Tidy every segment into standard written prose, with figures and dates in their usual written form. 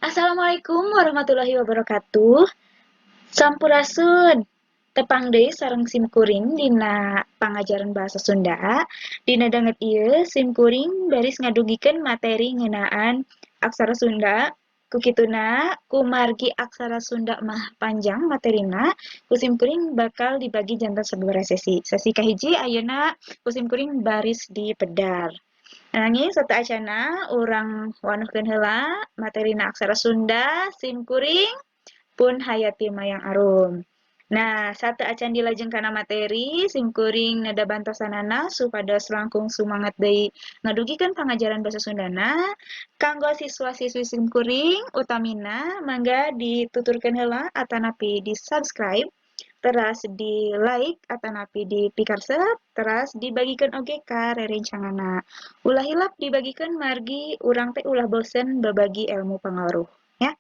Assalamualaikum warahmatullahi wabarakatuh. Sampurasun. Tepang deui sareng simkuring dina pangajaran bahasa Sunda. Dina danget ieu simkuring baris ngadugikeun materi ngeunaan aksara Sunda. Ku kituna, kumargi aksara Sunda mah panjang materina, ku simkuring bakal dibagi janten sababaraha sesi. Sesi kahiji ayeuna ku simkuring baris dipedar. Nanging sateuacanna urang wanuhkeun heula materina aksara Sunda simkuring pun Hayati Mayang Arum. Nah, sateuacan dilajeng kana materi, simkuring neda bantosanana supados langkung sumanget deui ngadugikeun pangajaran basa Sundana. Kanggo siswa-siswi simkuring utamina, mangga dituturkeun heula atanapi di-subscribe, teras di like atanapi di pikaresep, teras dibagikeun oge ka rerencanganna. Ulah hilap dibagikeun, margi urang teh ulah bosen babagi ilmu pangaruh ya.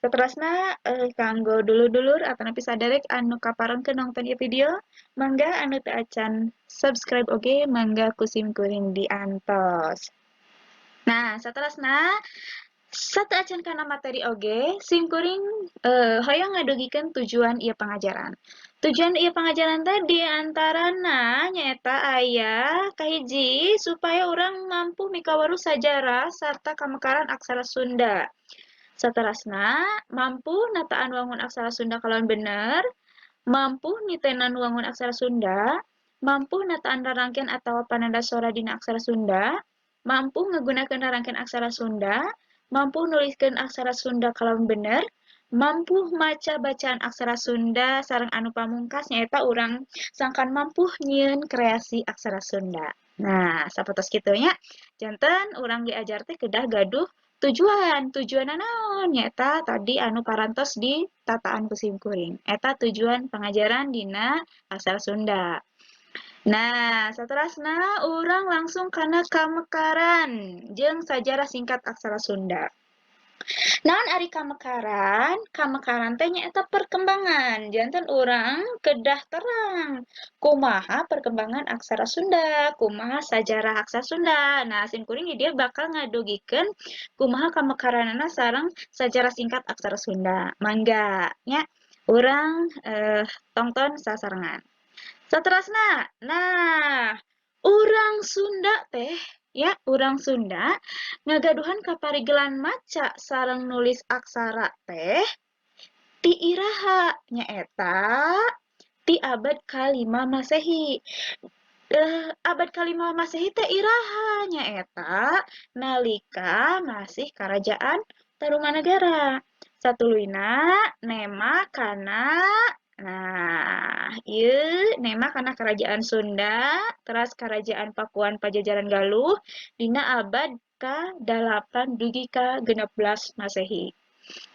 Saterasna kanggo dulur-dulur atanapi saderek anu kaparengkeun nongton ieu video, mangga anu teu acan subscribe oge mangga ku simkuring diantos. Nah, saterasna sateuacan kana materi oge simkuring hoyong ngadugikeun tujuan ieu pangajaran. Tujuan ieu pangajaran teh diantarana nyaeta aya kahiji, supaya urang mampu mikaweruh sajarah sarta kamekaran aksara Sunda. Saterasna mampu nataan wangun aksara Sunda kalawan bener, mampu nitenan wangun aksara Sunda, mampu nataan rarangken atawa pananda sora dina aksara Sunda, mampu ngagunakeun rarangken aksara Sunda, mampu nuliskeun aksara Sunda kalawan bener, mampu maca bacaan aksara Sunda, sareng anu pamungkas nyaeta urang sangkan mampu nyieun kreasi aksara Sunda. Nah, sapertos kitu nya. Janten urang diajar teh kedah gaduh tujuan. Tujuanna naon? Nyaeta tadi anu parantos di tataan ku simkuring. Eta tujuan pengajaran dina aksara Sunda. Nah, saterasna urang langsung kana kamekaran jeung sajarah singkat aksara Sunda. Naon ari kamekaran? Kamekaran teh nyaeta perkembangan. Janten urang kedah terang kumaha perkembangan aksara Sunda, kumaha sajarah aksara Sunda. Nah, simkuring di dieu bakal ngadugikeun kumaha kamekaranana sareng sajarah singkat aksara Sunda. Mangga nya urang tongton sasarengan. Saterasna, nah, urang Sunda teh ya, urang Sunda ngagaduhan kaparigelan maca sareng nulis aksara teh ti iraha? Nyaeta ti abad kalima Masehi. Abad kalima Masehi teh iraha? Nyaeta nalika masih Karajaan Tarumanagara. Satuluyna nema kana, nah, ieu nema kana Kerajaan Sunda teras Kerajaan Pakuan Pajajaran Galuh dina abad ka-8 dugi ka 16 Masehi.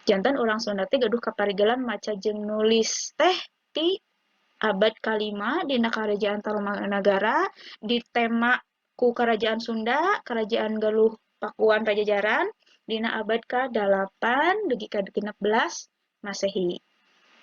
Janten urang Sunda teh gaduh kaparigelan maca jeung nulis teh ti abad kalima dina Karajaan Tarumanagara, ditema ku Kerajaan Sunda, Kerajaan Galuh Pakuan Pajajaran dina abad ka-8 dugi ka 16 Masehi.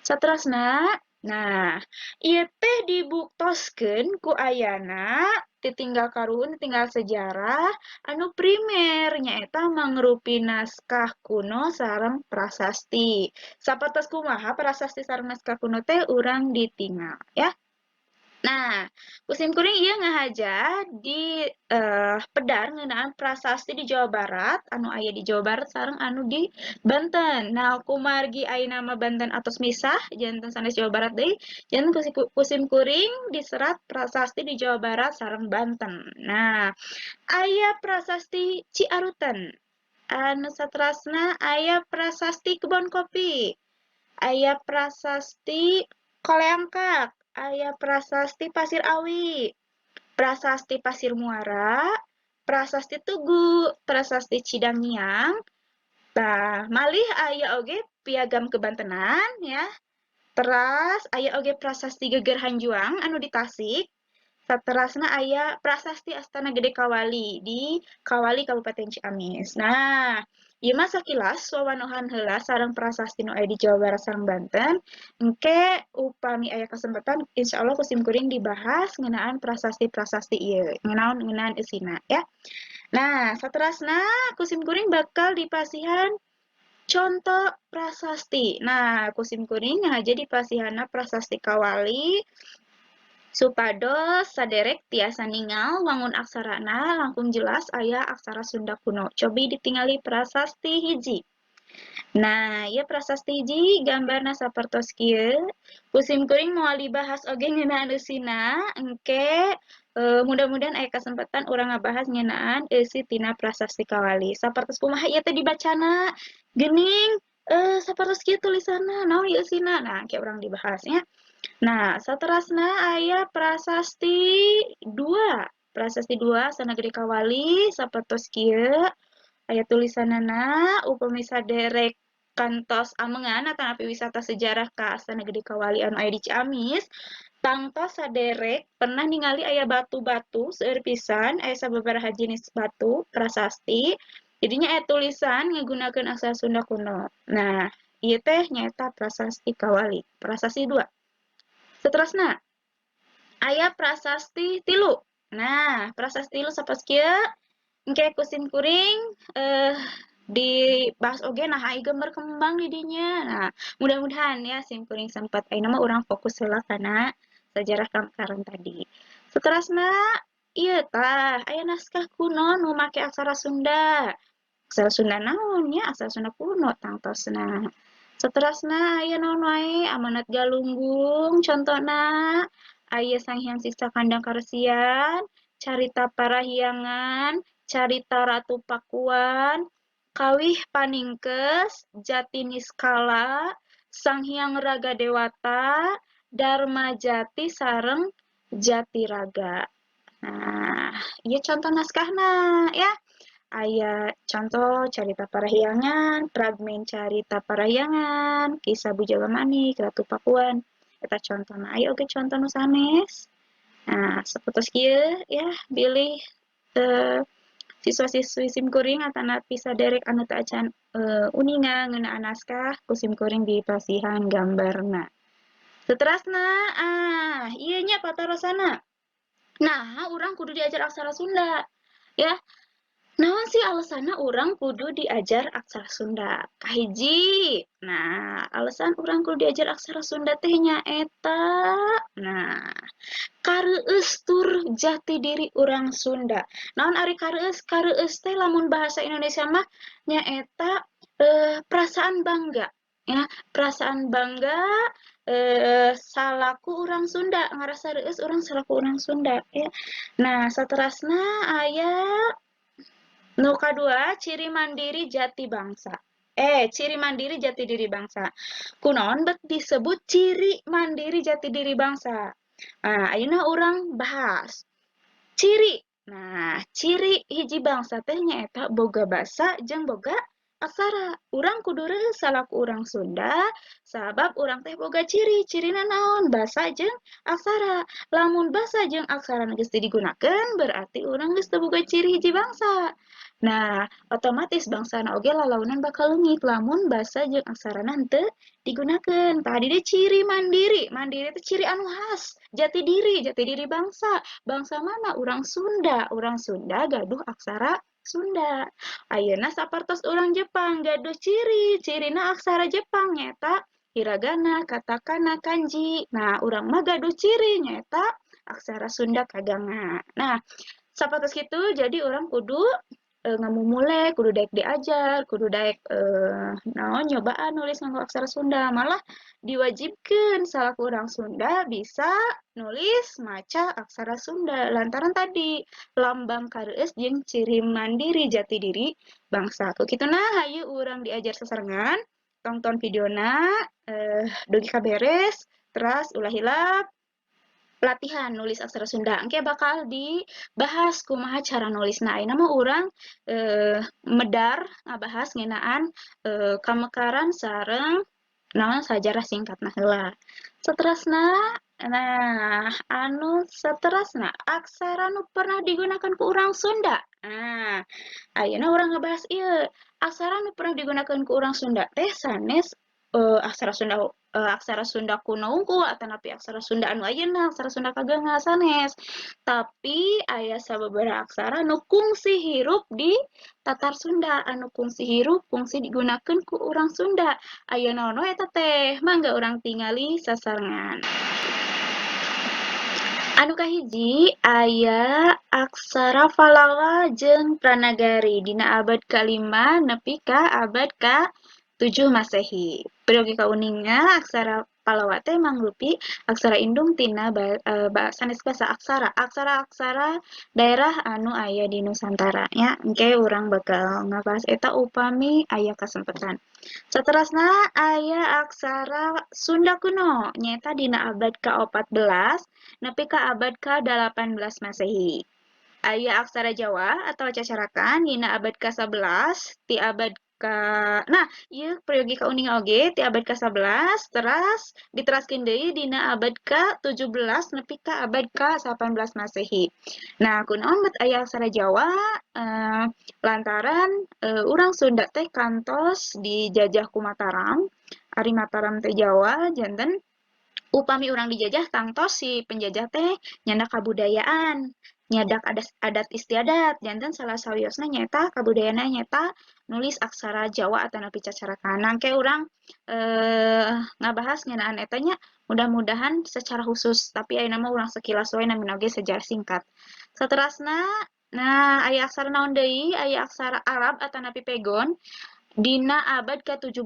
Saterasna, nah, ieu teh dibuktoskeun ku ayana titinggal karuhun, tinggal sejarah anu primer, nyaeta mangrupi naskah kuno sareng prasasti. Sapertos kumaha prasasti sareng naskah kuno teh urang ditingal ya. Nah, ku simkuring ieu ngahaja di pedar ngeunaan prasasti di Jawa Barat, anu aya di Jawa Barat sareng anu di Banten. Nah, kumargi ayeuna mah Banten atos misah janten sanes Jawa Barat deui, janten ku simkuring diserat prasasti di Jawa Barat sareng Banten. Nah, aya Prasasti Ciaruten, anu saterasna aya Prasasti Kebon Kopi, aya Prasasti Koleangkak, aya Prasasti Pasir Awi, Prasasti Pasir Muara, Prasasti Tugu, Prasasti Cidangiang. Tah, malih aya oge Piagam Kebantenan ya. Teras aya oge Prasasti Geger Hanjuang anu di Tasik. Saterasna aya Prasasti Astana Gede Kawali di Kawali, Kabupaten Ciamis. Nah, ieu mah sakilas wawanohan heula sareng prasasti nu aya di Jawa Barat sareng Banten. Engke upami aya kesempatan, insyaallah ku simkuring dibahas ngeunaan prasasti-prasasti ieu, ngeunaan ngeunaan eusina ya. Nah, saterasna ku simkuring bakal dipasihan Conto prasasti. Nah, ku sim kuring ngahaja dipasihanna prasasti Kawali supados saderek tiasa ningal wangun aksarana langkung jelas aya aksara Sunda kuno. Cobi ditingali prasasti hiji. Nah, ieu prasasti hiji gambarna sapertos kieu. Ku sim kuring moal dibahas oge ngeunaan eusina, engke mudah-mudahan aya kesempatan urang ngabahas ngeunaan eusi tina prasasti Kawali. Sapertos kumaha ieu teh dibacana? Geuning sapertos kieu tulisanna, naon ieu eusina? Nah, engke urang dibahas nya. Nah, saterasna aya prasasti 2. Prasasti 2 Astana Gede Kawali sapertos kieu. Aya tulisanana upami saderek kantos amengan atanapi wisata sejarah ka Astana Gede Kawali anu aya di Ciamis, tangtos saderek pernah ningali aya batu-batu seueur pisan, aya sababaraha jenis batu prasasti. Jadinya aya tulisan ngagunakeun aksara Sunda kuno. Nah, ieu teh nyaeta prasasti Kawali, prasasti 2. Seterusna aya prasasti 3. Nah, prasasti 3 sapertos kieu. Engke ku sim kuring dibahas oge nah aya gambar kembang di dinya. Nah, mudah-mudahan ya sim kuring sempat, ayeuna mah urang fokus heula kana sejarah Kamekaran tadi. Seterusna ieu tah aya naskah kuno nu make aksara Sunda. Aksara Sunda naon nya? Aksara Sunda kuno tangtosna. Seterusna aya naon wae? Amanat Galunggung contona, aya Sanghyang Siksa Kandang Karesian, Carita Parahyangan, Carita Ratu Pakuan, Kawih Paningkes, Jati Niskala, Sanghyang Raga Dewata, Dharma Jati sareng Jatiraga. Nah, ieu contoh naskahna ya. Aya contoh Carita Parahyangan, fragmen Carita Parahyangan, Kisah Bujangga Manik, Ratu Pakuan. Eta contona. Aya oge contoh nu sanes. Nah, sapertos kieu ya bilih siswa-siswi sim kuring atanapi saderek anu teu acan uninga ngeunaan naskah, ku sim kuring dipasihan gambarna. Seterasna, ah ieu nya patarosana. Nah, urang kudu diajar aksara Sunda ya. Naon sih alasanna urang kudu diajar aksara Sunda? Kahiji, nah alasan urang kudu diajar aksara Sunda teh nyaeta nah kareueus tur jati diri urang Sunda. Naon ari kareueus? Kareueus teh lamun bahasa Indonesia mah nyaeta perasaan bangga ya, perasaan bangga salaku urang Sunda, ngarasa reueus urang salaku urang Sunda ya. Nah, saterasna aya nu kadua, ciri mandiri jati bangsa. Ciri mandiri jati diri bangsa. Kunaon bet disebut ciri mandiri jati diri bangsa? Nah, ayeuna urang bahas ciri. Nah, ciri hiji bangsa teh nyaeta boga basa jeung boga aksara. Urang kudu reueus salaku urang Sunda, sabab urang teh boga ciri. Cirina naon? Basa jeung aksara. Lamun basa jeung aksara geus teu digunakeun, berarti urang geus teu boga ciri hiji bangsa. Nah, otomatis bangsana oge lalaunan bakal leungit lamun basa jeung aksarana henteu digunakeun. Tadi deh ciri mandiri. Mandiri itu ciri anu khas, jati diri bangsa. Bangsa mana? Urang Sunda. Urang Sunda gaduh aksara Sunda. Ayeuna sapertos urang Jepang gaduh ciri, cirina aksara Jepang nyaeta hiragana, katakana, kanji. Nah, urang mah gaduh ciri nyaeta aksara Sunda kaganga. Nah, sapertos kitu jadi urang kudu ngamumule, kudu daek diajar, kudu daek naon nyobaan nulis nganggo aksara Sunda. Malah diwajibkeun salaku urang Sunda bisa nulis maca aksara Sunda lantaran tadi lambang kareueus jeung ciri mandiri jati diri bangsa. Ku kituna hayu urang diajar sasarengan, tonton videona dugi ka beres, teras ulah hilap latihan nulis aksara Sunda. Engke bakal dibahas kumaha cara nulisna. Ayeuna mah urang medar ngabahas ngeunaan kamekaran sareng naon sajarah singkatna heula. Saterasna, nah anu saterasna aksara nu pernah digunakan ku urang Sunda. Nah, ayeuna urang ngabahas ieu. Aksara nu pernah digunakan ku urang Sunda teh sanes aksara Sunda, aksara Sunda kuno wungkul atanapi aksara Sunda anu ayeuna, aksara Sunda kaganga, sanes. Tapi aya sababaraha aksara nu kungsi hirup di Tatar Sunda, anu kungsi hirup, kungsi digunakeun ku urang Sunda. Aya naon wae eta teh? Mangga urang tingali sasarengan. Anu kahiji aya aksara Palawa jeung Pranagari dina abad ka-5 nepi ka abad ka-7 Masehi. Peryogi kauninga, aksara Palawa teh mangrupi aksara indung tina sanes basa aksara, aksara-aksara daerah anu aya di Nusantara nya. Engke urang bakal ngabahas eta upami aya kasempatan. Saterasna aya aksara Sunda kuno, nyaeta dina abad ka-14 nepi ka abad ka-18 Masehi. Aya aksara Jawa atawa cacarakan dina abad ka-11 ti abad ka, nah, ieu peryogi kauninga oge ti abad ka-11, teras diteraskeun deui dina abad ka-17 nepi ka abad ka-18 Masehi. Nah, kunaon bet aya aksara Jawa? Lantaran urang Sunda teh kantos dijajah ku Mataram, ari Mataram teh Jawa, janten upami urang dijajah tangtos si penjajah teh nyandak kabudayaan, nyandak adat istiadat, janten salah sawiosna nyaeta kabudayaanna nyaeta nulis aksara Jawa atanapi cacarakan. Nah, engke urang ngabahas ngeunaan eta nya, mudah-mudahan secara khusus, tapi ayeuna mah urang sekilas we, namina oge sejarah singkat. Saterasna, nah, aya aksara naon deui? Aya aksara Arab atanapi Pegon dina abad ka-17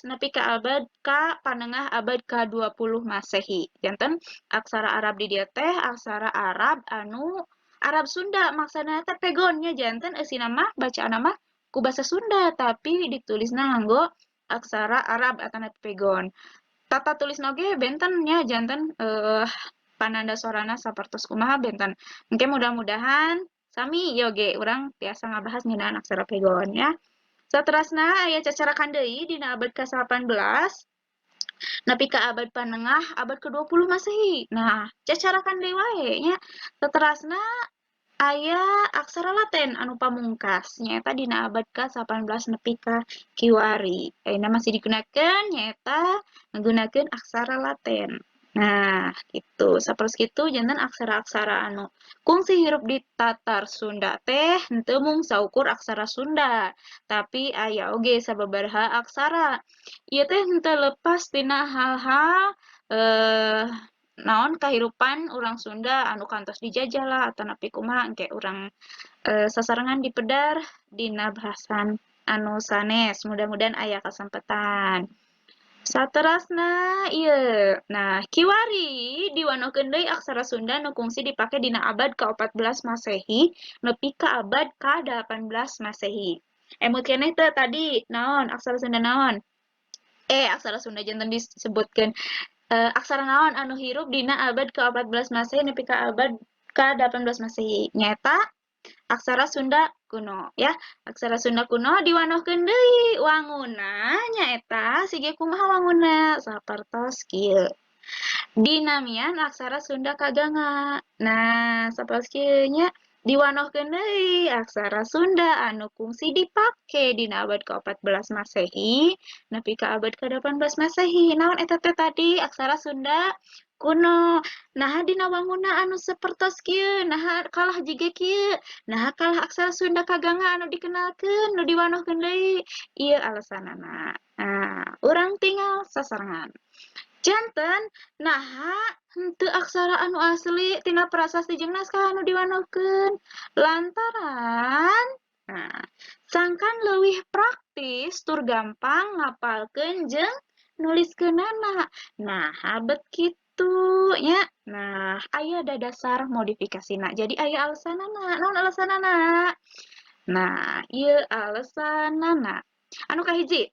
nepi ka abad ka panengah abad ka-20 Masehi. Janten aksara Arab di dieu teh aksara Arab anu Arab Sunda, maksana teh pegon nya, janten eusina mah bacaanna mah ku basa Sunda, tapi ditulisna nganggo aksara Arab atanapi pegon. Tata tulisna oge benten nya, janten pananda sorana sapertos kumaha benten. Engke mudah-mudahan sami ieu oge urang tiasa ngabahas ngeunaan aksara pegon ya. Saterasna aya cacarakan deui dina abad ka-18 nepi ka abad panengah abad ke-20 Masehi. Nah, cacarakan deui wae nya. Saterasna aya aksara Latin anu pamungkas, nyaeta dina abad ka-18 nepi ka kiwari. Ayeuna masih digunakeun, nyaeta nggunakeun aksara Latin. Nah, kitu. Sapertos kitu janten aksara-aksara anu kungsi hirup di Tatar Sunda teh henteu mung saukur aksara Sunda, tapi aya oge sababaraha aksara. Ieu teh henteu lepas tina hal-hal naon, kahirupan urang Sunda anu kantos dijajah lah atanapi kumaha, engke urang sasarengan dipedar dina bahasan anu sanes, mudah-mudahan aya kasempatan. Saterasna ieu, nah, kiwari diwanohkeun deui aksara Sunda nu kungsi dipake dina abad ka-14 Masehi nepi ka abad ka-18 Masehi. Emut keneh teu tadi naon aksara Sunda naon? Aksara Sunda janten disebutkeun. Aksara naon anu hirup dina abad ka-14 Masehi nepi ka abad ka-18 Masehi? Nyaeta aksara Sunda kuno ya. Aksara Sunda kuno diwanohkeun deui, wanguna nyaeta siga kumaha wanguna? Sapertos kieu. Dinamian aksara Sunda kaganga. Nah, sapertos kieu nya, diwanohkeun deui aksara Sunda anu kungsi dipake dina abad ka-14 Masehi nepi ka abad ka-18 Masehi. Naon eta teh tadi? Aksara Sunda kuno. Naha dina wanguna anu sapertos kieu? Naha kalah jiga kieu? Naha kalah aksara Sunda kaganga anu dikenalkeun, nu diwanohkeun deui? Ieu alasanana. Nah, urang tinggal sasarengan. Janten naha henteu aksara anu asli tina prasasti jeung naskah anu diwanohkeun? Lantaran, nah, sangkan leuwih praktis tur gampang ngapalkeun jeung nuliskeunana. Naha bet kitu nya? Nah, aya dadasar modifikasina. Jadi aya alasanana. Naon alasanana? Nah, ieu alasanana. Anu kahiji,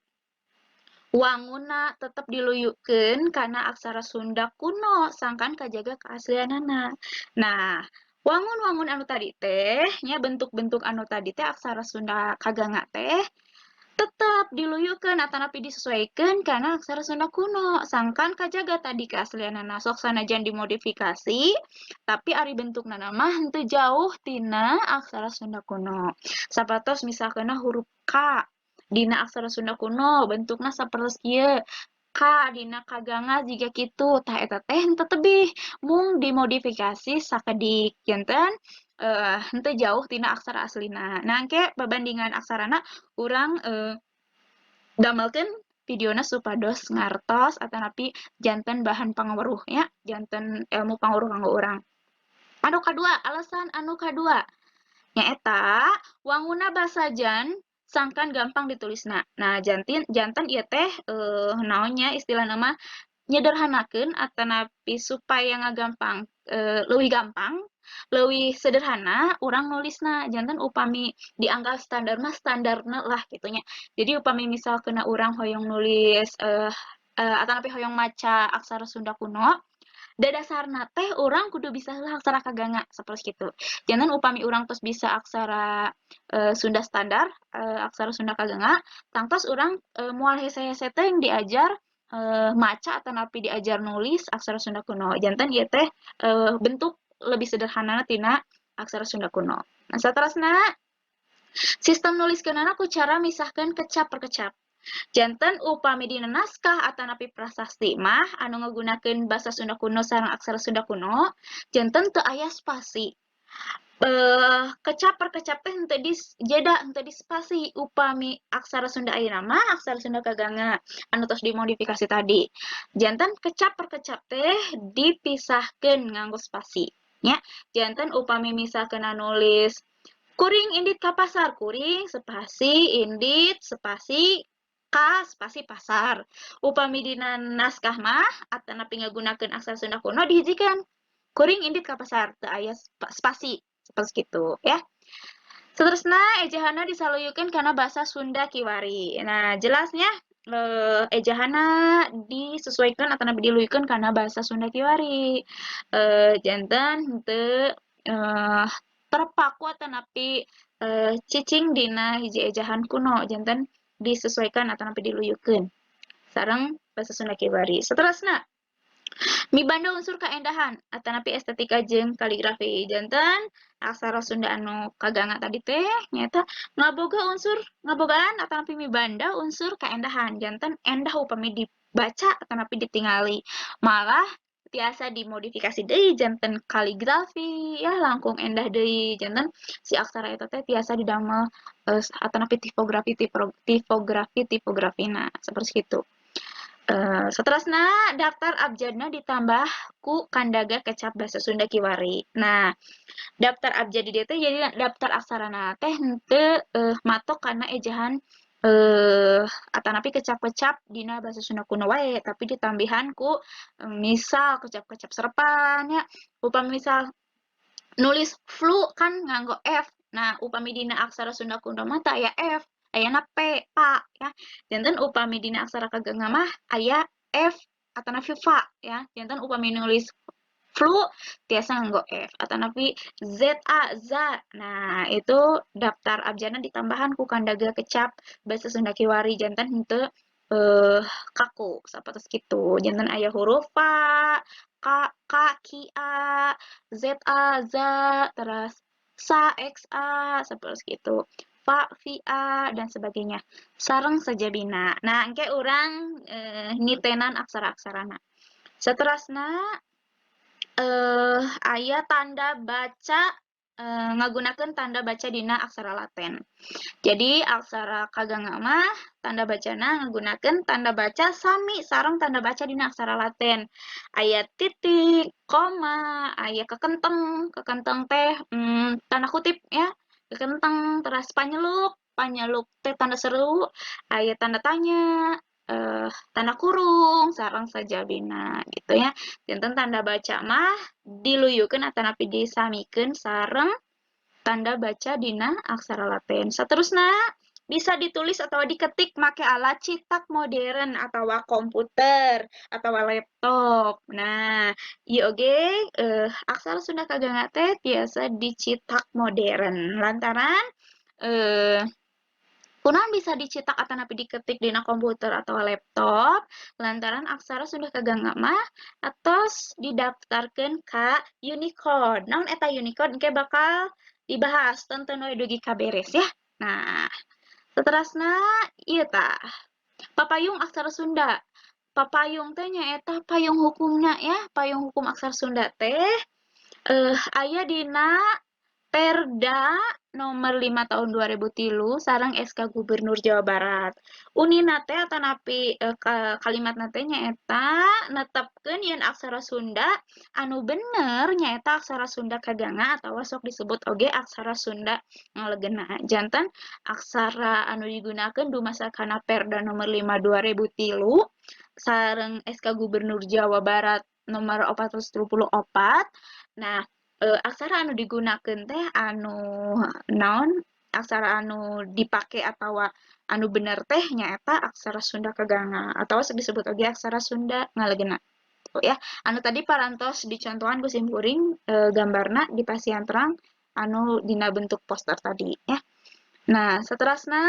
wanguna tetep diluyukeun kana aksara Sunda kuno sangkan kajaga keaslianana. Nah, wangun-wangun anu tadi teh nya, bentuk-bentuk anu tadi teh, aksara Sunda kaganga teh tetep diluyukeun atanapi disesuaikeun kana aksara Sunda kuno sangkan kajaga tadi keaslianana. Sok sanajan dimodifikasi, tapi ari bentukna mah henteu jauh tina aksara Sunda kuno. Sapertos misalkeunna huruf K. Dina aksara Sunda kuno bentukna sapertos kieu, K dina kaganga jiga kitu. Tah, eta teh henteu tebih, mung dimodifikasi sakedik, janten henteu jauh tina aksara aslina. Nah, engke pabandingan aksarana urang damelkeun videona supados ngartos atanapi janten bahan pangaweruh nya, janten ilmu pangaweruh kanggo urang. Anu kadua, alasan anu kadua nyaeta wanguna basajan sangkan gampang ditulisna. Nah, janten ieu teh naon nya, istilahna mah nyederhanakeun atanapi supaya ngagampang, leuwih gampang, leuwih sederhana urang nulisna. Janten upami dianggap standar mah standarna lah kitu nya. Jadi upami misalkeun urang hoyong nulis atanapi hoyong maca aksara Sunda kuno, dadasarna teh urang kudu bisa heula aksara kaganga, sapertos kitu. Janten upami urang tos bisa aksara Sunda standar, aksara Sunda kaganga, tangtos urang moal hese-hese teuing diajar maca atanapi diajar nulis aksara Sunda kuno. Janten ieu teh bentuk lebih sederhanana tina aksara Sunda kuno. Nah, saterosna sistem nuliskeunana ku cara misahkeun kecap per kecap. Janten upami dina naskah atanapi prasasti mah anu ngagunakeun basa Sunda kuno sareng aksara Sunda kuno, janten teu aya spasi. Kecap per kecap teh henteu di jeda, henteu di spasi. Upami aksara Sunda ayeuna mah aksara Sunda kaganga anu tos dimodifikasi tadi. Janten kecap per kecap teh dipisahkeun nganggo spasi nya. Janten upami misalkeun nulis kuring indit ka pasar, kuring spasi indit spasi ka spasi pasar. Upami dina naskah mah atanapi ngagunakeun aksara Sunda kuno dihijikeun kuring indit ka pasar, teu aya spasi, sapertos kitu ya. Seterusna ejahanna disaluyukeun kana basa Sunda kiwari. Nah, jelasnya ejahanna disesuaikan atanapi diluyukeun kana bahasa Sunda kiwari. Janten henteu terpaku atanapi cicing dina hiji ejahan kuno, janten disesuaikan atanapi diluyukeun sareng bahasa Sunda kiwari. Saterosna mibanda unsur kaendahan atanapi estetika jeung kaligrafi. Janten aksara Sunda anu kaganga tadi teh nyaeta ngaboga unsur, ngabogaan atanapi mibanda unsur kaendahan. Janten endah upami dibaca atanapi ditingali. Malah tiasa dimodifikasi deui janten kaligrafi ya, langkung endah deui. Janten si aksara eta teh tiasa didamel atanapi tipografi tipografi tipografina sapertos kitu. Saterosna daftar abjadna ditambah ku kandaga kecap basa Sunda kiwari. Nah, daftar abjad di dieu teh jadi daftar aksarana teh henteu matok kana ejahan atanapi kecap-kecap dina basa Sunda kuno wae, tapi ditambihan ku misal kecap-kecap serepan nya. Upami misal nulis flu kan nganggo F. Nah, upami dina aksara Sunda kuno mah teu aya F, ayana P, pa ya. Janten upami dina aksara kaganga mah aya F atanapi fa ya. Janten upami nulis flu tiasa nganggo F atanapi ZA, za. Nah, itu daftar abjadna ditambahan ku kandaga kecap basa Sunda kiwari, janten henteu kaku sapertos kitu. Janten aya huruf fa, K, K, Q, A, Z, A, za, teras sa, X, A, sapertos kitu. Fa, V, A, dan sebagainya. Sareng sajabina. Nah, engke urang nitenan aksara-aksarana. Saterasna aya tanda baca, ngagunakeun tanda baca dina aksara Latin. Jadi aksara kaganga mah tanda bacana ngagunakeun tanda baca sami sareng tanda baca dina aksara Latin. Aya titik, koma, aya kekenteng, kekenteng teh tanda kutip ya, kekenteng, teras panyeluk, panyeluk teh tanda seru, aya tanda tanya, tanda kurung, sareng sajabina gitu ya. Janten tanda baca mah diluyukeun atanapi disamikeun sareng tanda baca dina aksara Latin. Saterusna bisa ditulis atau diketik make alat citak modern atawa komputer atawa laptop. Nah, ieu oge aksara Sunda kaganga teh tiasa dicetak modern lantaran kunaon bisa dicetak atanapi diketik dina komputer atau laptop, lantaran aksara Sunda kaganga mah atos didaftarkeun ka Unicode. Naon eta Unicode, engke bakal dibahas, tonton we dugi ka beres ya. Nah, Saterasna ieu tah, papayung aksara Sunda. Papayung teh nyaeta payung hukumna ya, payung hukum aksara Sunda teh aya dina Perda nomor 5 tahun 2003 sareng SK Gubernur Jawa Barat. Unina teh atanapi kalimatna teh nyaeta netepkeun yen aksara Sunda anu bener nyaeta aksara Sunda kaganga atawa sok disebut oge aksara Sunda ngalegena. Janten aksara anu digunakeun dumasar kana Perda nomor 5 2003 sareng SK Gubernur Jawa Barat nomor 434. Nah, aksara anu digunakeun teh anu naon, aksara anu dipake atawa anu bener teh nyaeta aksara Sunda kaganga atawa sok disebut oge aksara Sunda ngalegena. Tuh ya. Anu tadi parantos dicontohan ku simkuring gambarna di pasihan terang anu dina bentuk poster tadi ya. Nah, saterasna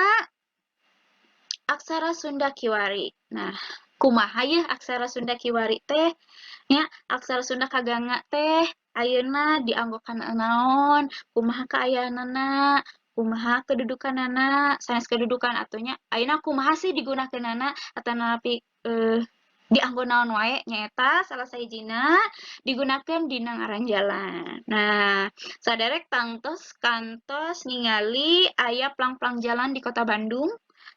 aksara Sunda kiwari. Nah, kumaha yeuh aksara Sunda kiwari teh? Nya, aksara Sunda kaganga teh ayeuna dianggo kana naon, kumaha kaayaanana, kumaha kedudukanana, sanes kedudukan atuh nya, ayeuna kumaha sih digunakeunana atanapi dianggo naon wae, nyaeta salah sahijina digunakeun dina ngaran jalan. Nah, saderek tangtos kantos ningali aya plang-plang jalan di kota Bandung,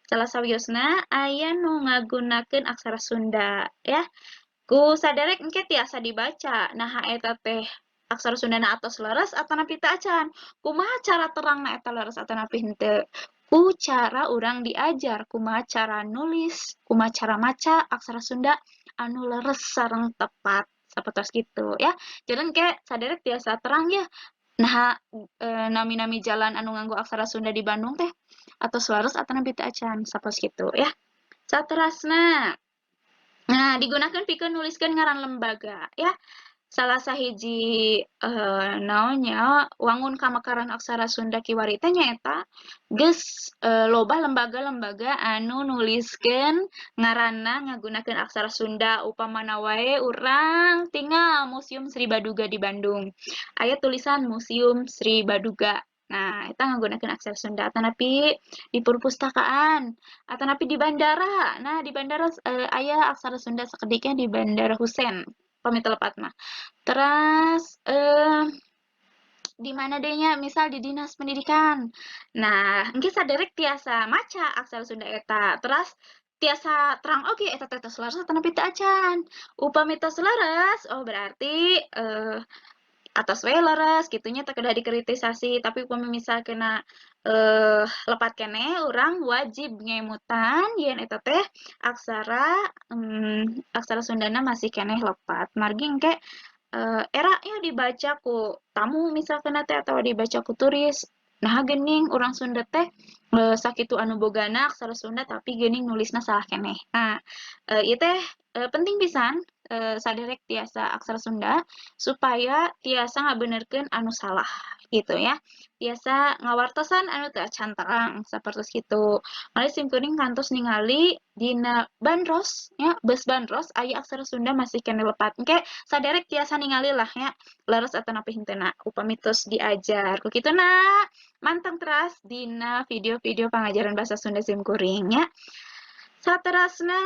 salah sawiosna aya nu ngagunakeun aksara Sunda ya. Ku saderek engke tiasa dibaca naha eta teh aksara Sundana atos leres atanapi teu acan. Kumaha cara terangna eta leres atanapi henteu? Ku cara urang diajar kumaha cara nulis, kumaha cara maca aksara Sunda anu leres sareng tepat, sapertos kitu ya. Jadi engke saderek tiasa terang ya, naha nami-nami jalan anu nganggo aksara Sunda di Bandung teh atos leres atanapi teu acan, sapertos kitu ya. Saterasna, nah, digunakeun pikeun nuliskeun ngaran lembaga ya. Salah sahiji naon nya, wangun kamekaran aksara Sunda kiwari teh nyaeta geus loba lembaga-lembaga anu nuliskeun ngaranna ngagunakeun aksara Sunda. Upamana wae urang tingal Museum Sri Baduga di Bandung. Aya tulisan Museum Sri Baduga. Nah, eta ngagunakeun aksara Sunda. Atanapi di perpustakaan, atanapi di bandara. Nah, di bandara aya aksara Sunda sakedik nya di Bandara Husein, pami teu lepat mah. Teras di mana deui nya, misal di Dinas Pendidikan. Nah, engke saderek tiasa maca aksara Sunda eta, teras tiasa terang oge eta teh tos leres atanapi teu acan. Upami tos leres, oh berarti atos we leres kitu nya, teu kedah dikritisasi. Tapi upami misalkeunna lepat keneh, urang wajib ngemutan yen eta teh aksara Sundana masih keneh lepat. Margi engke era nya dibaca ku tamu misalkeunna teh atawa dibaca ku turis, naha geuning urang Sunda teh sakitu anu bogana aksara Sunda tapi geuning nulisna salah keneh. Nah, ieu teh penting pisan saderek tiasa aksara Sunda supaya tiasa ngabenerkeun anu salah gitu ya. Tiasa ngawartosan anu teu acan terang, sapertos kitu. Malih simkuring kantos ningali dina bandros nya, beus bandros aya aksara Sunda masih keneh lepat. Engke saderek tiasa ningali lah nya, leres atanapi henteuna upami tos diajar. Ku kituna manteng teras dina video-video pangajaran bahasa Sunda simkuring nya. Saterasna,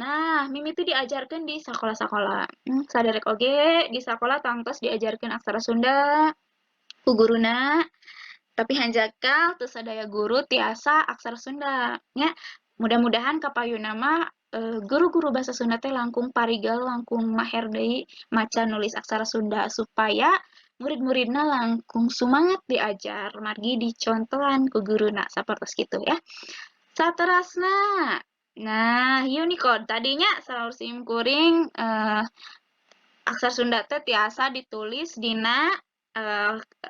nah, mimiti diajarkeun di sakola-sakola. Saderek oge di sakola tangtos diajarkeun aksara Sunda ku guruna, tapi hanjakal teu sadaya guru tiasa aksara Sunda nya. Mudah-mudahan kapayunna mah guru-guru bahasa Sunda teh langkung parigel, langkung maher deui maca nulis aksara Sunda supaya murid-muridna langkung sumangat diajar margi dicontohan ku guruna, sapertos kitu ya. Saterasna, nah, Unicode tadinya saur simkuring aksara Sunda teh tiasa ditulis dina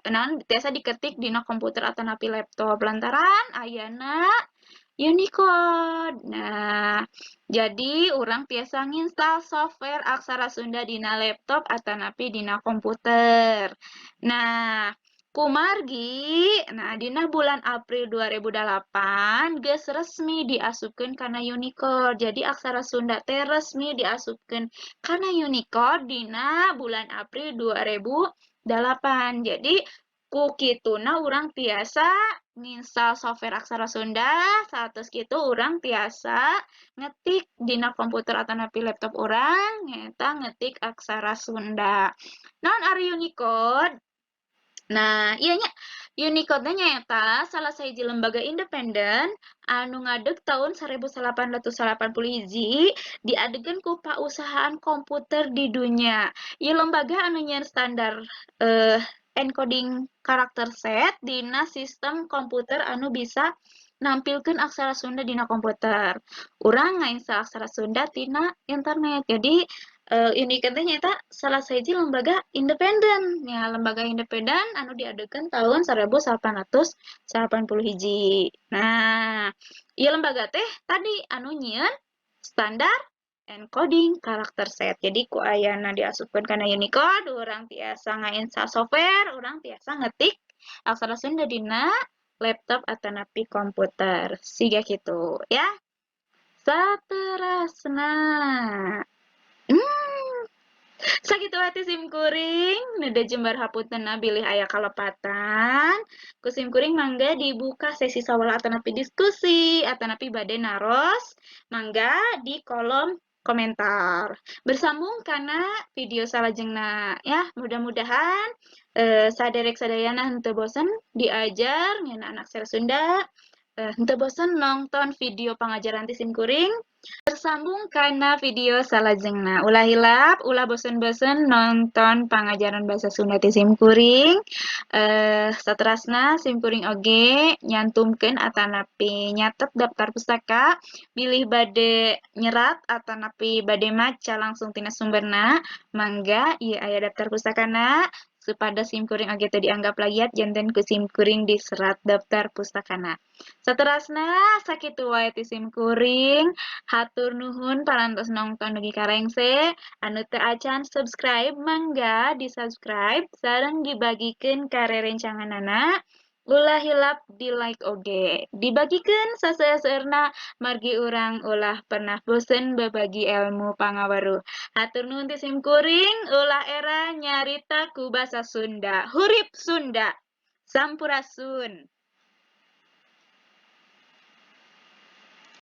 naon, tiasa diketik dina komputer atanapi laptop lantaran ayana Unicode. Nah, jadi urang tiasa nginstal software aksara Sunda dina laptop atanapi dina komputer. Nah, kumargi, nah, dina bulan April 2008 geus resmi diasupkeun kana Unicode. Jadi aksara Sunda teh resmi diasupkeun kana Unicode dina bulan April 2008. Jadi Ku kituna urang tiasa nginstal software aksara Sunda, saatos kitu urang tiasa ngetik dina komputer atanapi laptop urang nyaeta ngetik aksara Sunda. Naon ari Unicode? Nah, ieu nya, Unicode teh nyaeta salah sahiji lembaga independen anu ngadeg taun 1881 diadegeun ku pausahaan komputer di dunya. Ieu lembaga anu nyieun standar encoding karakter set dina sistem komputer anu bisa nampilkeun aksara Sunda dina komputer. Urang ngainstal aksara Sunda tina internet. Jadi Unicode teh nyaeta salah sahiji lembaga independen nya, lembaga independen anu diadegeun tahun 1881. Nah, ieu lembaga teh tadi anu nyieun standar encoding karakter set. Jadi ku ayana diasupkeun kana Unicode, urang tiasa ngainstal software, urang tiasa ngetik aksara Sunda dina laptop atanapi komputer. Siga kitu ya. Saterasna. Sakitu wae ti sim kuring, nu jembar hapuntenna bilih aya kalepatan. Ku sim kuring mangga dibuka sesi sawala atanapi diskusi atanapi bade naros, mangga di kolom komentar. Bersambung kana video salajengna ya. Mudah-mudahan saderek sadayana henteu bosen diajar ngeunaan aksara Sunda, henteu bosen nonton video pangajaran ti sim kuring. Bersambung kana video salajengna. Ulah hilap, ulah bosen-bosen nonton pangajaran bahasa Sunda ti sim kuring. Saterasna sim kuring oge nyantumkeun atanapi nyatet daftar pustaka bilih bade nyerat atanapi bade maca langsung tina sumberna, mangga ieu aya daftar pustakana supados sim kuring oge teu dianggap plagiat, janten ku sim kuring diserat daftar pustakana. Saterasna sakitu wae ti sim kuring, hatur nuhun parantos nongton dugi ka rengse. Anu teu acan subscribe, mangga di-subscribe sareng dibagikeun ka rerencanganana. Ulah hilap di like oge. Dibagikeun saseueur-seueurna margi urang ulah pernah bosen babagi elmu pangaweruh. Hatur nuhun ti sim kuring, ulah era nyarita ku basa Sunda. Hurip Sunda. Sampurasun.